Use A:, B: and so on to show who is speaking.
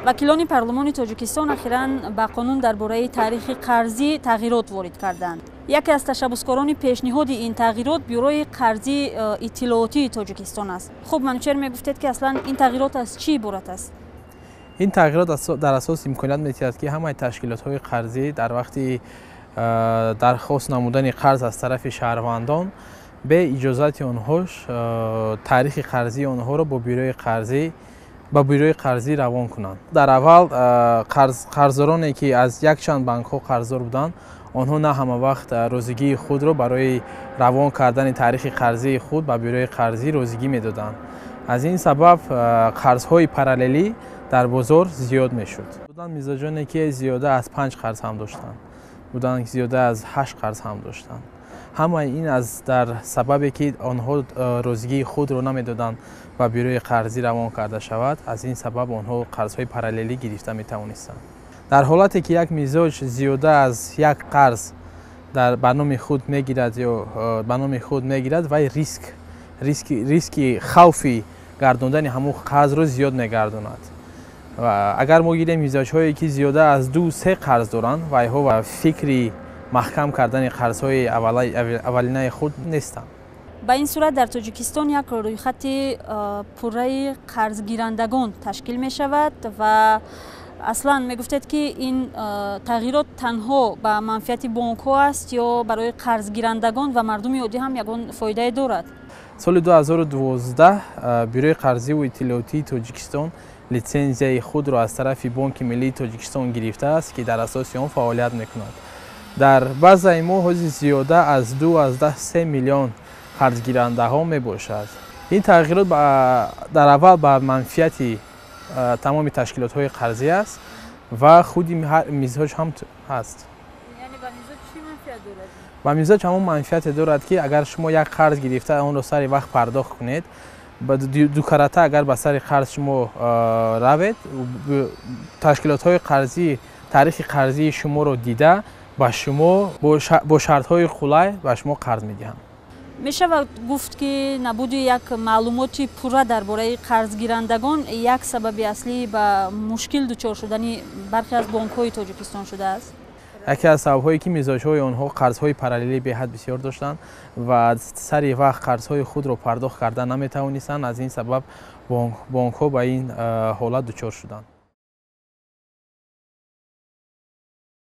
A: Вакилони парлумони Тоҷикистон ахиран ба қонун дар бораи таърихи қарзӣ тағйирот ворид карданд. Яке аз ташаббускорони пешниҳоди ин тағйирот Бюрои қарзии иттилоотии Тоҷикистон аст. Хуб, Манучер, мегуфтед, ки аслан ин тағйирот аз чӣ иборат аст?
B: Ин тағйирот дар асос имконият медиҳад, ки ҳамаи ташкилотҳои қарзӣ дар вақти дархост намудани қарз аз тарафи шаҳрвандон бе иҷозати онҳо таърихи қарзии онҳоро ба бюрои қарзӣ равон кунанд. Дар аввал қарздороне, ки аз якчанд банкҳо қарздор буданд, онҳо на ҳама вақт розигии худро барои равон кардани таърихи қарзии худ ба бюрои қарзӣ розигӣ медоданд. Аз ин сабаб қарзҳои параллелӣ дар бозор зиёд мешуд. Буданд мизоҷоне, ки зиёда аз панҷ қарз ҳам доштанд, буданд, зиёда аз ҳашт қарз ҳам доштанд. Ҳамаи ин аз дар сабабе, ки онҳо розигии худро намедоданд ба бюрои қарзӣ равон карда шавад, аз ин сабаб онҳо қарзҳои параллелӣ гирифта метавонистанд. Дар ҳолате ки як мизоҷ зиёда аз як қарз дар ба номи худ мегирад ё ба номи худ мегирад, вай риски хавфи гардондани ҳамун қарзро зиёд мегардонад. Ва агар мо гирем мизоҷҳое, ки зиёда аз ду се қарз доранд, вайҳо ба фикри маҳкам кардани қарзҳои аввалинаи худ нестанд.
A: Ба ин сурат дар Тоҷикистон як рӯйхати пурраи қарзгирандагон ташкил мешавад. Ва аслан мегуфтед, ки ин тағйирот танҳо ба манфиати бонкҳо аст ё барои қарзгирандагон ва мардуми оддӣ ҳам ягон фоидае дорад?
B: Соли 2012 Бюрои қарзиву иттилоотии Тоҷикистон литсензияи худро аз тарафи Бонки миллии Тоҷикистон гирифтааст, ки дар асоси он фаъолият мекунад. Дар базаи мо ҳозир зиёда аз 2,3 миллион қарзгирандаҳо мебошад. Ин тағйирот дар аввал ба манфиати тамоми ташкилотҳои қарзӣ аст ва худи мизоҷ ҳам ҳаст. Ба мизоҷ ҳамон манфиате дорад, ки агар шумо як қарз гирифта, онро сари вақт пардохт кунед, дукарата агар ба сари қарз шумо равед, ташкилотҳои қарзӣ таърихи қарзии шуморо дида, ба шумо бо шартҳои қулай ба шумо қарз медиҳанд.
A: Мешавад гуфт, ки набуди як маълумоти пурра дар бораи қарзгирандагон як сабаби аслӣ ба мушкил дучор шудани бархе аз бонкҳои Тоҷикистон шудааст?
B: Яке аз сабабҳое, ки мизоҷҳои онҳо қарзҳои параллелӣ беҳад бисёр доштанд ва сари вақт қарзҳои худро пардохт карда наметавонистанд, аз ин сабаб бонкҳо ба ин ҳолат дучор шуданд.